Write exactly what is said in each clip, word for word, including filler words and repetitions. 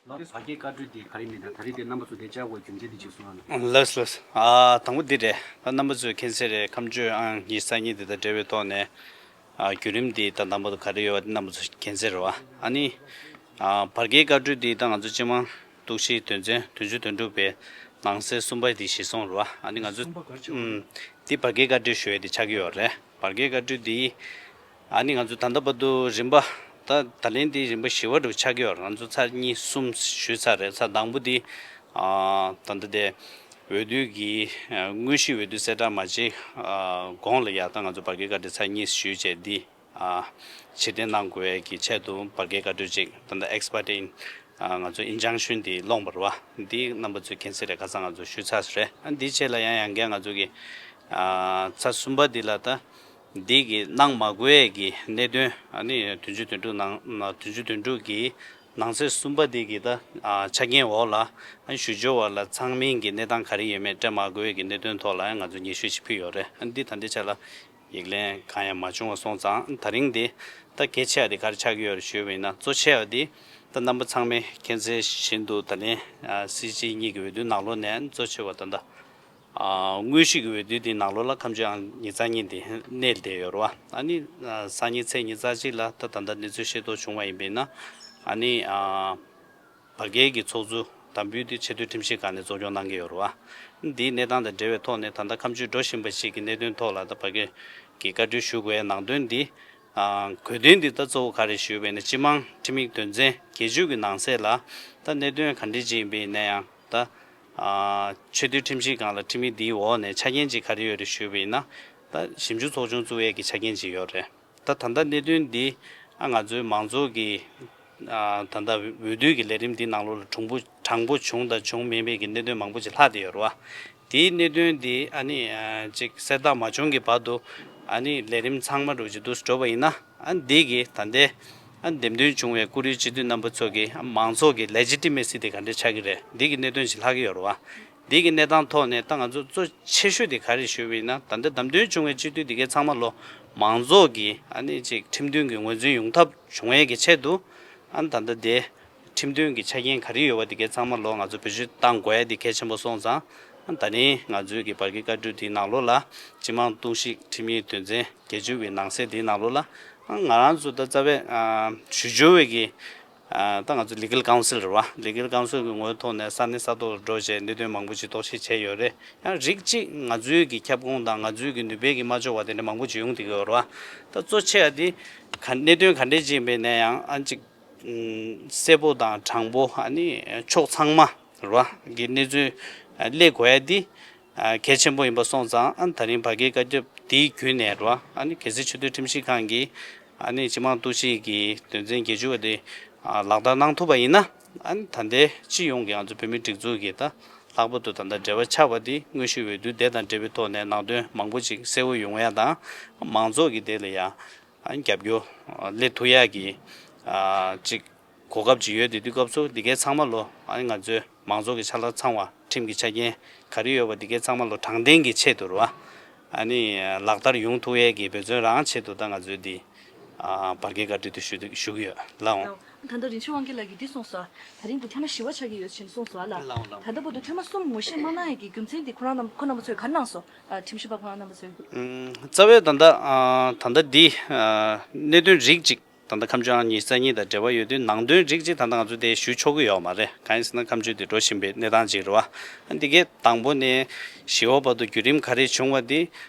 ལགས། བར་བརྒལ་བཀའ་འཁྲོལ་དེ་ག་རེ་མིན་དང་ད་རེས་དེ་རྣམ་པ་ཚོ་དེ་བཅར་དགོས་རྒྱུ་མཚན་དེ་ཅིག་གསུང་རོགས་གནང་། ལགས་ལགས། ཨ་དང་པོ་འདི་རེད། ད་རྣམ་པ་ཚོས་མཁྱེན་གསལ་རེད། ཁམས་ཆོས་ཨང་ཉི་ཤུ་རྩ་གཉིས་དེ་དང་འབྲེལ་བའི་ཐོག་ནས་ཨ་བརྒྱུད་རིམ་དེ་ད་དང་པོ་དེ་ག་རེ་ཡོད་པ་དེ་རྣམ་པ་ཚོས་མཁྱེན་གསལ་རེད་བ། ཨ་ནི་ཨ་བར་བརྒལ་བཀའ་འཁྲོལ་དེ་ད་ང་ཚོ་སྤྱི་དམངས་གཏུག་བཤེར་དོན་ཚན་བདུན་ཅུ་དོན་དྲུག་པའི་ནང་གསེས་གསུམ་པ་དེ་གཞིར་བཟུང་རེད་བ། ཨ་ནི་ང་ཚོ་གསུམ་པ་ག་རེ་ཆགས། ཨུམ། དེ་བར་བརྒལ་བཀའ་འཁྲོལ་ཞུ་ཡས་དེ་ཆགས་ཀྱི་ཡོད་རེད། བར་བརྒལ་བཀའ་འཁྲོལ་དེ་ཨ་ནི་ང་ཚོ་ད་ལྟ་བར་དུ་རིམ་པ་ད་ད་ལན་དེ་རིམ་པ་བཞི་པ་རུ་ཆགས་ཀྱི་ཡོད་རེད། ང་ཚོ་ཚར་གཉིས་གསུམ་ཞུས་ཚར་རེད། ཚར་དང་པོ་དེ་ཨ་ད་ལྟ་དེ་འོས་བསྡུ་གི་ཨ་དངོས་གཞི་འོས་བསྡུ་གསལ་བསྒྲགས་མ་བྱས་ཨ་གོང་ལ་ཡ་ད་ང་ཚོ་བར་བརྒལ་བཀའ་འཁྲོལ་ཚར་གཉིས་ཞུས་བྱས་འདི་ཨ་ཕྱིར་འཐེན་གནང་དགོས་ཀྱི་ཆེད་དུ་བར་བརྒལ་བཀའ་འཁྲོལ་ཅིག་ད་ལྟ་ex parte ཨ་ང་ཚོ་injunction དེ་སློང་བ་རེད་བ། འདི་རྣམ་པ་ཚོས་མཁྱེན་གསལ་རེད། ཁ་སང་ང་ཚོ་ཞུས་ཚར་རེད། ཨ་འདི་རྗེས་ལ་ཡང་ཡང་བསྐྱར་ང་ཚོ་གི་ཨ་ཚར་གསུམ་པ་འདི་ལ་ད་འདི་གི་གནང་མ་དགོས་ཀྱི་གནད་དོན་ཨ་ནི་བདུན་ཅུ་དོན་དྲུག་ནང་བདུན་ཅུ་དོན་དྲུག་གི་ནང་གསེས་གསུམ་པ་འདི་གི་ད་ཨ་ཆ་རྐྱེན་འོག་ལ་ཨ་ཞུ་སྦྱོར་བ་ལ་ཚང་མིན་གྱི་གནས་སྟངས་ག་རེ་ཡོད་མེད་སྤྲད་མ་དགོས་ཀྱི་གནད་དོན་ཐོག་ལ་ཡང་ང་ཚོ་སྙན་ཞུ་ཞིག་ཕུལ་ཡོད་རེད། ཨ་འདི་ད་ལྟའི་ཆ་ལ་ཡིག་ལན་གང་ཡང་མ་བྱུང་བ་སོང་ཙང་། ད་རིང་འདི་ད་གལ་ཆེ་བ་འདི་ག་རེ་ཆགས་ཀྱི་ཡོད་རེད་ཞུས་པ་ཡིན་ན། གཙོ་ཆེ་བ་འདི་ད་རྣམ་པ་ཚང་མས་མཁྱེན་གསལ་བཞིན་དུ་ད་ལན་ཨ་སྲིད་སྤྱི་གཉིས་ཀྱི་འོས་བསྡུ་ནང་ལོགས་ནས་གཙོ་ཆེ་བ་ད་ལྟ་ཨ་དངོས་གཞི་གི་འོས་བསྡུ་འདི་ནང་ལོགས་ལ་ཁམས་ཆོས་ཨང་ཉི་ཤུ་རྩ་གཉིས་འདི་གནས་བསྡད་ཡོད་རེད་བ། ཨ་ནི་ཨ་སང་ཉིན་ཚེས་ཉི་ཤུ་རྩ་གཅིག་ལ་ད་ད་ལྟ་གནས་ཚུལ་ཤེས་རྟོགས་བྱུང་བ་ཡིན་པ་ཡིན་ན། ཨ་ནི་ཨ་བར་བརྒལ་གྱི་ཚོགས་གཙོ་དམ་འབུལ་དེ་ཆེས་མཐོའི་ཁྲིམས་ཞིབ་ཁང་ནས་གཙོ་སྐྱོང་གནང་གི་ཡོད་རེད་བ། འདིའི་གནས་སྟངས་དང་འབྲེལ་བའི་ཐོག་ནས་ད་ལྟ་ཁ་མཆུ་འགྲོ་བཞིན་པ་ཞིག་གི་གནད་དོན་ཐོག་ལ་ད་བར་བརྒལ་གྱི་བཀའ་འཁྲོལ་ཞུ་དགོས་ནང་དོན་འདི། ཨ་དགོས་དོན་འདི་ད་གཙོ་བོ་ག་རེ་ཞུས་པ་ཡིན་ན། སྤྱི་དམངས་ཁྲིམས་ཡིག་དོན་ཚན་བརྒྱད་ཅུ་གི་ནང་གསེས་ལ་ད་གནད་དོན་ག་འདྲ་ཅིག་ཡིན་པ་ཡིན་ན་ཡང་ད་ཨ་ཆེས་མཐོའི་ཁྲིམས་ཞིབ་ཁང་ལ་ཁྲིམས་ཡིག་འདིའི་འོག་ནས་ཆ་རྐྱེན་ཅིག་ག་རེ་ཡོད་རེད་ཞུས་པ་ཡིན་ན། ད་ཞིབ་འཇུག་ཚོགས་ཆུང་བཙུགས་ཡས་ཀྱི་ཆ་རྐྱེན་ཅིག་ཡོད་རེད། ད་ད་ལྟ་གནད་དོན་འདི་ཨ་ང་ཚོའི་མང་ཚོགས་ཀྱི་ཨ་ད་ལྟ་འོས་བསྡུ་གི་ལས་རིམ་འདི་ནང་ལོགས་ལ་གྲུང་པོ་དྲང་པོ་བྱུང་དང་བྱུང་མེད་མེད་ཀྱི་གནད་དོན་མང་པོ་ཅིག་ལྷག་བསྡད་ཡོད་རེད་བ། དེའི་གནད་དོན་འདི་ཨ་ནི་ཨ་ཅིག་གསལ་ཐག་མ་བྱུང་གི་བར་དུ་ཨ་ནི་ལས་རིམ་ཚང་མ་འགྲོ་ཅིག་འདུག་འགྲོ་བ་ཡིན་ན། ཨ་འདི་གི་ད་ལྟའི་ཨ་འདེམས་ཐོན་བྱུང་བའི་བཀུར་འོས་སྤྱི་འཐུས་རྣམ་པ་ཚོ་གི་ཨ་མང་ཚོགས་ཀྱི་legitimacy་དེ་ག་འདྲ་ཆགས་ཀྱི་རེད། འདི་གི་གནད་དོན་ཅིག་ལྷག་གི་ཡོད་རེད་བ། འདི་གི་གནས་སྟངས་ཐོག་ནས་ད་ང་ཚོ་གཙོ་ཆེ་ཤོས་དེ་ག་རེ་ཞུས་པ་ཡིན་ན། ད་ལྟ་བདམས་ཐོན་བྱུང་བའི་སྤྱི་འཐུས་དེ་གའི་ཚང་མ་ལོ་མང་ཚོགས་ཀྱི་ཨ་ནི་ཅིག་ཁྲིམས་མཐུན་གྱི་ངོས་འཛིན་ཡོང་ཐབས་བྱུང་ཡས་ཀྱི་ཆེད་དུ། ཨ་ནི་ད་ལྟ་དེ་ཁྲིམས་མཐུན་གྱི་ཆ་རྐྱེན་ག་རེ་ཡོད་པ་དེ་གའི་ཚང་མ་ལོ་ང་ཚོ་བེད་སྤྱོད་བཏང་དགོས་ཡས་དེ་གལ་ཆེན་པོ་སོང་ཙང་། ཨ་ནི་ད་རིང་ང་ཚོའི་གི་བར་བརྒལ་བཀའ་འཁྲོལ་དེའི་ནང་ལོགས་ལ་སྤྱི་དམངས་གཏུག་བཤེར་ཁྲིམས་ཡིག་དོན་ཚན་བརྒྱད་ཅུ་གི་ནང་གསེས་དེའི་ནང་ལོགས་ལ་ཨ་ང་རང་ཚོ་ད་རྩ་བའི་ཨ་ཞུ་སྦྱོར་བའི་གི་ཨ་ད་ང་ཚོ་Legal Counsel་རེད་བ། Legal Counsel་གི་ངོས་ཐོག་ནས་ས་གནས་ས་ཐོག་ལ་འགྲོ་བྱས་གནད་དོན་མང་པོ་ཅིག་རྟོག་ཞིབ་བྱས་ཡོད་རེད། ཡང་རིགས་གཅིག་ང་ཚོའི་གི་ཁྱབ་ཁོངས་དང་ང་ཚོའི་གི་ནུས་པའི་གི་མ་ལྕོགས་པ་དེ་འདྲ་མང་པོ་ཅིག་ཡོང་བསྡད་ཀྱི་ཡོད་རེད་བ། ད་གཙོ་ཆེ་བ་དེ་ག་གནད་དོན་ག་འདྲས་ཅིག་ཡིན་པའི་ནས་ཡང་ཨ་ཅིག་གསལ་པོ་དང་དྲང་པོ་ཨ་ནི་ཕྱོགས་ཚང་མ་རེད་བ་གི་གནས་ཚུལ་སླེབས་དགོས་ཡ་དེ། ཨ་གལ་ཆེན་པོ་ཡིན་པ་སོང་ཙང་། ཨ་ད་རིང་བར་བརྒལ་བཀའ་ཁྱབ་དེའི་བརྒྱུད་ནས་རེད་བ། ཨ་ནི་གལ་སྲིད་ཆེས་མཐོའི་ཁྲིམས་ཞིབ་ཁང་གིས་ཨ་ནི་སྤྱི་དམངས་གཏུག་བཤེར་གྱི་དོན་ཚན་བརྒྱད་ཅུ་པ་དེ་ཨ་ལག་བསྟར་གནང་ཐུབ་པ་ཡིན་ན། ཨ་ནི་ད་ལྟའི་སྤྱི་ཡོངས་ཀྱི་ང་ཚོ་བོད་མིའི་སྒྲིག་འཛུགས་ཀྱི་ད་ལྷག་པར་དུ་ད་ལྟ་འབྲེལ་བ་ཆགས་པ་དེ་དངོས་གཞི་འོས་བསྡུ་དེ་དང་འབྲེལ་བའི་ཐོག་ནས་ནང་དོན་མང་པོ་ཅིག་གསལ་བོ་ཡོང་ཡ་དང་། མང་ཚོགས་ཀྱི་དེ་ལ་ཡ་ཨ་ནི་རྒྱབ་སྐྱོར་སླེབས་ཐུབ་ཡ་གི་ཨ་ཅིག་གོ་སྐབས་ཅིག་ཡོད་དེ་དུས་སྐབས་སུ་འདི་གའི་ཚང་མ་ལོ། ཨ་ནི་ང་ཚོའི་མང་ཚོགས་ཀྱི་ཕྱག་ལས་ཚང་བ་ཁྲིམས་ཀྱི་ཆ་རྐྱེན་ག་རེ་ཡོད་པ་འདི་གའི་ཚང་མ་ལོ་དྲང་བདེན་གྱི་ཆེད་དུ་རེད་བ། ཨ་ནི་ལག་བསྟར་ཡོང་ཐུབ་ཡས་ཀྱི་འབད་བརྩོན་རང་ཆེད་དུ་ད་ང་ཚོས་འདི་ཨ་བར་བརྒལ་བཀའ་འཁྲོལ་དེ་ཞུ་ཞུ་གི་ཡོད་ལགས་འོང་། ད་ལྟ་རིན་ཆེན་དབང་རྒྱལ་ལགས་ཀྱིས་འདི་གསུངས་སོང་། ད་རིང་འདི་ཐེངས་མ་བཞི་པ་ཆགས་ཀྱི་ཡོད་ཅེས་གསུངས་སོང་ཨ་ལགས། ལགས་འོང་ལགས་འོང་། ད་ལྟ་བར་དུ་ཐེངས་མ་གསུམ་ངོ་ཤེས་མ་གནང་ཡས་ཀྱི་རྒྱུ་མཚན་འདི་ཁོ་རང་རྣམ་ཁོ་རྣམ་པ་ཚོས་ག་རེ་གནང་སོང་། ཨ་ཁྲིམས་ཞིབ་པ་ཁོ་རང་རྣམ་པ་ཚོས། ཨུམ། རྩ་བའི་ད་ལྟ་ཨ་ད་ལྟ་འདི་ཨ་གནད་དོན་རིགས་གཅིག་ད་ལྟ་ཁ་མཆུ་ཨང་ཉི་ཤུ་རྩ་གཉིས་དང་འབྲེལ་བ་ཡོད་དུས་ནང་དོན་རིགས་གཅིག་ད་ལྟ་ང་ཚོ་དེ་ཞུ་ཆོག་གི་ཡོད་མ་རེད། གང་ཡིན་ཟེར་ན་ཁ་མཆུ་དེ་འགྲོ་བཞིན་པའི་གནས་སྟངས་ཅིག་རེད་བ། འདི་གའི་དང་པོ་ནས་བཞི་པ་བར་དུ་བརྒྱུད་རིམ་ག་རེ་བྱུང་བ་དེ་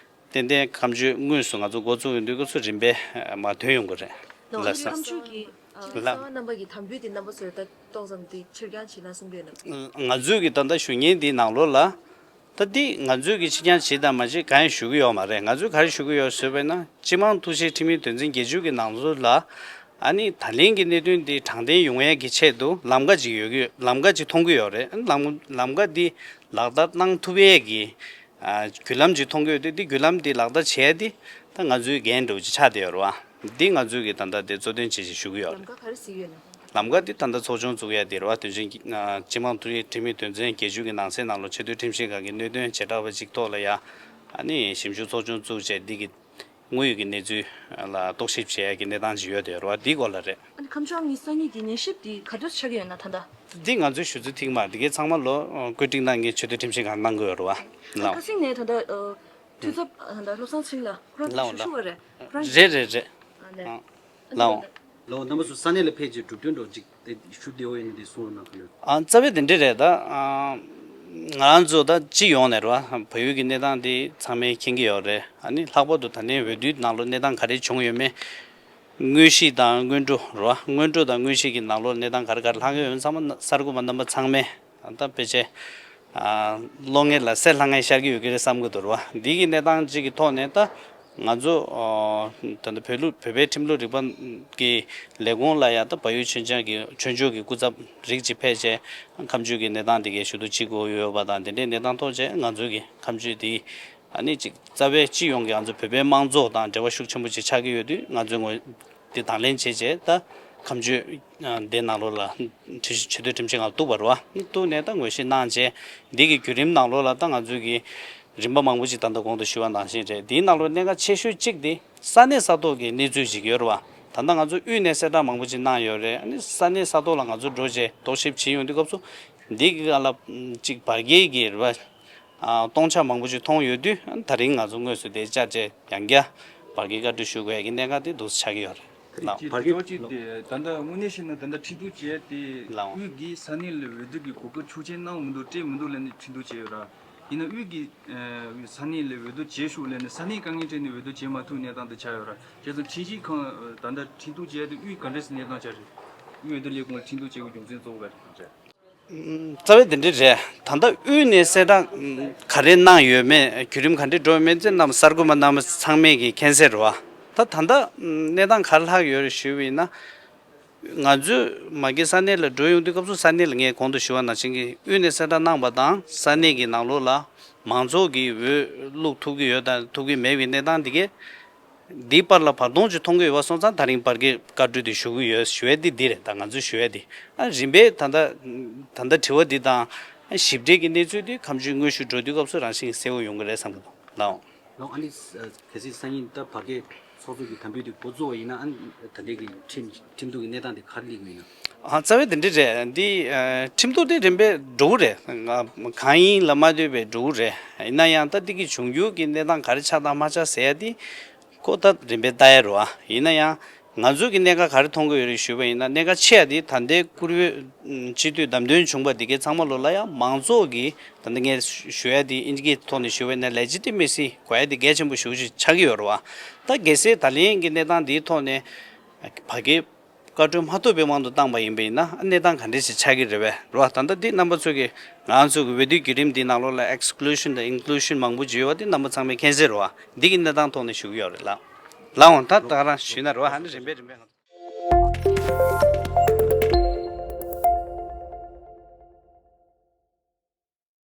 ཏན་ཏན་ཁ་མཆུ་དངོས་སུ་ང་ཚོ་འགོ་བཙུགས་ཡོང་དུས་སྐབས་སུ་རིམ་པས་མར་ཐོན་ཡོང་གི་རེད། ལགས་སོ། ཁ་མཆུ་གི་ཨ་ལགས། གསང་བ་རྣམ་པ་གི་དམ་འབུལ་དེ་རྣམ་པ་ཚོས་ད་ཏོག་ཙམ་དེ་ཕྱིར་འགྱངས་བྱེད་ན་གསུང་གི་ཡོད་ན། ང་ཚོས་ཀྱི་ད་ལྟ་ཞུ་མཁན་དེའི་ནང་ལོགས་ལ། ད་འདི་ང་ཚོས་ཀྱི་ཕྱིར་འགྱངས་བྱེད་དང་མ་བྱེད་གང་ཡང་ཞུ་གི་ཡོད་མ་རེད། ང་ཚོས་ག་རེ་ཞུ་གི་ཡོད་ཟེར་བས་ན། སྤྱི་དམངས་ཐུགས་བཞེད་ཁྲིམས་ཡིག་དོན་ཚན་བརྒྱད་ཅུ་གི་ནང་ལོགས་ལ། ཨ་ནི་ད་ལན་གྱི་གནད་དོན་འདི་དྲང་བདེན་ཡོང་ཡས་ཀྱི་ཆེད་དུ་ལམ་ཁ་ཅིག་ཡོད་ཀྱི་ལམ་ཁ་ཅིག་མཐོང་གི་ཡོད་རེད། ཨ་ནི་ལམ་ལམ་ཁ་འདི་ལག་བསྟར་གནང་ཐུབ་ཡས་ཀྱི་ཨ་བརྒྱུད་ལམ་ཅིག་མཐོང་གི་ཡོད་དུས། འདི་བརྒྱུད་ལམ་འདི་ལག་བསྟར་བྱས་ཏེ་ད་ང་ཚོའི་འགན་འདྲ་བོ་ཅིག་ཆགས་བསྡད་ཡོད་རེད་བ། འདི་ང་ཚོས་ཀྱི་ད་ལྟ་དེ་གཙོ་དོན་བྱས་ཅིག་ཞུ་གི་ཡོད་རེད། ལམ་ཁ་ག་རེ་གཟིགས་ཡོད་ན། ལམ་ཁ་འདི་ད་ལྟ་ཚོགས་ཆུང་བཙུགས་ཡ་དེ་རེད་བ། དོན་ཆེན་གྱི་ཨ་སྤྱི་དམངས་ཐུགས་ཁྲིམས་ཡིག་དོན་ཚན་བརྒྱད་ཅུ་གི་ནང་གསེས་ནང་ལོ་ཆེས་མཐོའི་ཁྲིམས་ཞིབ་ཁང་གི་གནད་དོན་བྱེ་བྲག་པ་ཅིག་ཐོག་ལ་ཡ་ཨ་ནི་ཞིབ་འཇུག་ཚོགས་ཆུང་བཙུགས་བྱས་འདི་གི་དངོས་ཡོད་ཀྱི་གནས་ཚུལ་ལ་རྟོག་ཞིབ་བྱེད་ཡ་གི་གནས་སྟངས་ཅིག་ཡོད་དེ་རེད་བ། འདིའི་སྐོར་ལ་རེད། ཨ་ནི་ཁ་མཆུ་ཨང་ཉི་ཤུ་རྩ་གཉིས་ཀྱི་ཉན་ཞིབ་འདི་ག་དུས་ཆགས་ཀྱི་ཡོད་ན་ད་ལྟ། འདི་ང་ཚོའི་ཞུ་ཚོད་ཐིག་མ་འདི་གའི་ཚང་མ་ལོ་བཀོད་སྒྲིག་གནང་མཁན་ཆེས་མཐོའི་ཁྲིམས་ཞིབ་ཁང་གནང་དགོས་རེད་བ། ལའོ། ཁ་སང་ནས་ད་ལྟ་འཐུས་ཚབ་ད་ལྟ་བློ་བཟང་ཚེ་རིང་ལགས་ཁོ་རང་ལའོ་ཞུ་ཞུ་བ་རེད། ཁོ་རང་རེད་རེད་རེད། ཨ་ནས། ཨ། ལའོ། ལའོ། རྣམ་པ་ཚོ་ས་གནས་ལ་ཕེབས་རྗེས་གྲུབ་དོན་འགྲོ་གཅིག་དེ་ཞུ་བདེ་བོ་ཡིན་ན་དེ་གསུང་རོགས་གནང་། ག་ལེར། ཨ། རྩ་བའི་དེ་འདྲ་རེད་ད། ཨ། ང་རང་ཚོ་ད་སྤྱི་ཡོངས་ནས་རེད་བ། བལ་ཡུལ་གྱི་གནས་སྟངས་དེ་ཚང་མས་མཁྱེན་གྱི་ཡོད་རེད། ཨ་ནི་ལྷག་པར་དུ་ད་ལྟའི་འོས་བསྡུའི་ནང་ལོགས་གནས་སྟངས་ག་རེ་བྱུང་ཡོད་མེད། དངོས་གཞི་དང་སྔོན་འགྲོ་རེད་བ། སྔོན་འགྲོ་དང་དངོས་གཞི་གི་ནང་ལོགས་གནས་སྟངས་ག་རེ་ག་རེ་ལྷག་ཡོད་མེད་ཚང་མ་གསར་འགོད་པ་རྣམ་པ་ཚང་མས་ད་ཕལ་ཆེར་ཨ། གློག་བརྙན་ལ་གསལ་ལྷང་ངེ་ཤར་གྱི་ཡོད་ཀྱི་རེད་བསམ་གྱི་འདུག་རེད་བ། འདི་གི་གནས་སྟངས་གཅིག་གི་ཐོག་ནས་ད་ང་ཚོ་ཨོ། ད་ལྟ་བོད་ལུགས་བོད་པའི་ཁྲིམས་ལུགས་རིག་པ་གི་ལས་ཁུངས་ལ་ཡང་ད་བལ་ཡུལ་ཆོས་འབྱོར་གྱི་ཆོས་འབྱོར་གྱི་སྐུ་ཚབ་རིགས་གཅིག་ཕེབས་བྱས་ཁ་མཆུ་གི་གནས་སྟངས་དེ་གའི་ཞུ་གཏུག་བྱེད་དགོས་ཡོད་པ་དང་། དེ་འདྲའི་གནས་སྟངས་ཐོག་བྱས་ང་ཚོ་གི་ཁ་མཆུ་དེ་ཨ་ནི་ཅིག་རྩ་བའི་སྤྱི་ཡོངས་ཀྱི་ང་ཚོ་བོད་པའི་དམངས་གཙོ་དང་འབྲེལ་བ་ཤུགས་ཆེན་པོ་ཅིག་ཆགས་ཀྱི་ཡོད་དུས། ང་ཚོས་ངོས་དེ་དང་ལེན་བྱས་རྗེས་ད་ཁ་མཆུ་དེ་ནང་ལོགས་ལ་ཁྲི་ཆེས་མཐོའི་ཁྲིམས་ཞིབ་ཁང་ལ་གཏུགས་པ་རེད་བ། གཏུགས་ནས་ད་ངོས་བཞེས་གནང་རྗེས་འདི་གི་བརྒྱུད་རིམ་ནང་ལོགས་ལ་ད་ང་ཚོས་ཀྱི་རིམ་པ་མང་པོ་ཅིག་ད་ལྟ་གོང་དུ་ཞུས་པ་ནང་བཞིན་རེད། དེའི་ནང་ལོགས་གནད་འགག་ཆེ་ཤོས་གཅིག་དེ་ས་གནས་ས་ཐོག་གི་གནས་ཚུལ་ཅིག་ཡོད་རེད་བ། ད་ལྟ་ང་ཚོ་དབུས་ནས་གསལ་བསྒྲགས་མང་པོ་ཅིག་གནང་ཡོད་རེད། ཨ་ནི་ས་གནས་ས་ཐོག་ལ་ང་ཚོ་འགྲོ་རྗེས་རྟོག་ཞིབ་བྱེད་ཡོང་དུས་སྐབས་སུ་འདི་གི་སྒང་ལ་ཅིག་བར་བརྒལ་གྱི་རེད་བ། ཨ། སྟོང་ཆ་མང་པོ་ཅིག་མཐོང་ཡོད་དུས། ཨ། ད་རིང་ང་ཚོ་དངོས་སུ་དེ་བཅར་བྱས་ཡང་བསྐྱར་བར་བརྒལ་བཀའ་འཁྲོལ་ཞུ་དགོས་ཡ་གི་གནད་འགག་དེ་འདུག་སེ་ཆགས་ཀྱི་ཡོད་རེད། ལའོ། བར་བརྒལ་ཅིག་དེ་ད་ལྟ་དངོས་གནས་བཤད་ན་ད་ལྟ་ཁྲིམས་གཏུག་བྱས་ཏེ་ལའོ། དབུས་ཀྱི་ས་གནས་ལ་འོས་བསྡུ་གི་གོ་སྐབས་ཆོག་མཆན་གནང་མི་འདུག་སྤྲད་མི་འདུག་ལབ་ནས་ཁྲིམས་གཏུག་བྱས་ཡོད་ར། ཡིན་ན་དབུས་ཀྱི་ས་གནས་ལ་འོས་བསྡུ་བྱེད་ཤོག་ལབ་ནས་ས་གནས་དཀའ་ངལ་འཕྲད་ནས་འོས་བསྡུ་བྱེད་མ་ཐུབ་གནས་སྟངས་དེ་ཆགས་ཡོད་ར། བྱས་ཙང་ཁྲིམས་ཞིབ་ཁང་ད་ལྟ་ཁྲིམས་གཏུག་བྱས་ཏེ་དབུས་ག་འདྲས་སེ་གནས་སྟངས་ཆགས་རེད། དབུས་འོས་བསྡུ་ལས་ཁུངས་ལ་ཁྲིམས་གཏུག་བྱེད་དགོས་རྒྱུ་མཚན་གཙོ་བོ་ག་རེ་རེད། རྩ་བའི་དེ་འདྲ་རེད། ད་ལྟ་དབུས་ནས་གསལ་བསྒྲགས་ག་རེ་གནང་ཡོད་མེད། བརྒྱུད་རིམ་ག་འདྲ་འགྲོ་ཡོད་མེད་ཚོ་རྣམས་གསར་འགོད་པ་རྣམས་ཚང་མས་ཀྱི་མཁྱེན་གསལ་རེད་བ། ད་ད་ལྟ་གནས་སྟངས་ག་རེ་ལྷག་ཡོད་རེད་ཞུས་པ་ཡིན་ན། ང་ཚོས་མ་གི་ས་གནས་ལ་འགྲོ་ཡོང་དུས་སྐབས་སུ་ས་གནས་ལ་ངས་གོང་དུ་ཞུ་བ་ནང་བཞིན་གྱི་དབུས་ནས་གསལ་བསྒྲགས་གནང་པ་དང་ས་གནས་ཀྱི་ནང་ལོགས་ལ་མང་ཚོགས་ཀྱིས་འོས་བླུག་ཐུབ་ཀྱི་ཡོད་དང་ཐུབ་ཀྱི་མེད་པའི་གནས་སྟངས་འདི་གས། འདིའི་བར་ལ་བར་སྟོང་ཅིག་མཐོང་གི་ཡོད་པ་སོང་ཙང་ད་རིང་བར་བརྒལ་བཀའ་འཁྲོལ་འདི་ཞུ་གི་ཡོད་ཞུ་ཡས་འདི་འདི་རེད། ད་ང་ཚོས་ཞུ་ཡས་འདི། ཨ། རིམ་པས་ད་ལྟ་ད་ལྟ་དྲི་བ་འདི་དང་ཞིབ་ཕྲའི་གི་གནས་ཚུལ་འདི་ཁ་མཆུའི་དངོས་ཞུ་འགྲོ་དུས་སྐབས་སུ་རང་བཞིན་གསལ་བོ་ཡོང་གི་རེད་བསམ་གི་འདུག་ལགས། ལགས། ཨ་ནི་གལ་སྲིད་སང་ཉིན་ད་བར་བརྒལ་ཚོགས་གཙོ་གི་དམ་འབུལ་འདི་འགོ་བཙུགས་པ་ཡིན་ན། ཨ་ནི་ད་ལྟའི་གི་ཁྲིམས་ཁྲིམས་གཏུག་གི་གནས་སྟངས་འདི་ག་རེ་སླེབས་ཀྱི་ཡོད་ན། ཨ། རྩ་བའི་དེ་འདྲ་རེད། འདི་ཨ་ཁྲིམས་གཏུག་འདི་རིམ་པས་འགྲོ་གི་རེད། ང་གང་ཡིན་ལ་མ་ལྟོས་པའི་འགྲོ་གི་རེད། ཡིན་ན་ཡང་ད་འདི་གི་འབྱུང་འགྱུར་གྱི་གནས་སྟངས་ག་རེ་ཆགས་དང་མ་ཆགས་ཟེར་ཡ་འདི་ཁོ་ད་རིམ་པས་ལྟ་ཡ་རེད་བ། ཡིན་ན་ཡང་ང་ཚོ་གི་གནད་འགག་ག་རེ་མཐོང་གི་ཡོད་རེད་ཞུས་པ་ཡིན་ན། གནད་འགག་ཆེ་ཡ་འདི་ད་ལྟའི་བཀུར་འོས་སྤྱི་འཐུས་བདམས་ཐོན་བྱུང་པ་འདི་གའི་ཚང་མ་ལོ་ལ་ཡང་མང་ཚོགས་ཀྱི་ད་ལྟ་ངས་ཞུ་ཡ་འདི་ཨིན་ཇི་སྐད་ཐོག་ནས་ཞུ་བ་ཡིན་ན་ལེ་ཇི་ཊི་མེ་སི་གོ་ཡ་འདི་གལ་ཆེན་པོ་ཞེ་པོ་ཅིག་ཆགས་ཀྱི་ཡོད་རེད་བ། ད་གལ་སྲིད་ད་ལན་གྱི་གནས་སྟངས་འདིའི་ཐོག་ནས་བར་བརྒལ་བཀའ་འཁྲོལ་མ་ཐོབ་པའི་དབང་དུ་བཏང་པ་ཡིན་པ་ཡིན་ན་གནས་སྟངས་ག་འདྲ་ཞིག་ཆགས་ཀྱི་རེད་པས་རེད་བ། ད་ལྟ་འདི་རྣམ་པ་ཚོ་གིས་ང་ཚོ་གི་འོས་བསྡུའི་བརྒྱུད་རིམ་འདིའི་ནང་ལོགས་ལ་ཨེགས་ཀུ་ལུ་ཤན་དང་ཨིན་ཀུ་ལུ་ཤན་མང་པོ་ཅིག་ཡོད་པ་འདི་རྣམ་པ་ཚང་མས་མཁྱེན་གསལ་རེད་བ། འདི་གི་གནས་སྟངས་ཐོག་ནས་ཞུ་གི་ཡོད་རེད་ལགས། ལགས་འོང་། ད་ད་ག་རང་ཞུས་ན་རེད་བ། ཨ་ནི་རིམ་པས་རིམ་པས་ང་ཚོ།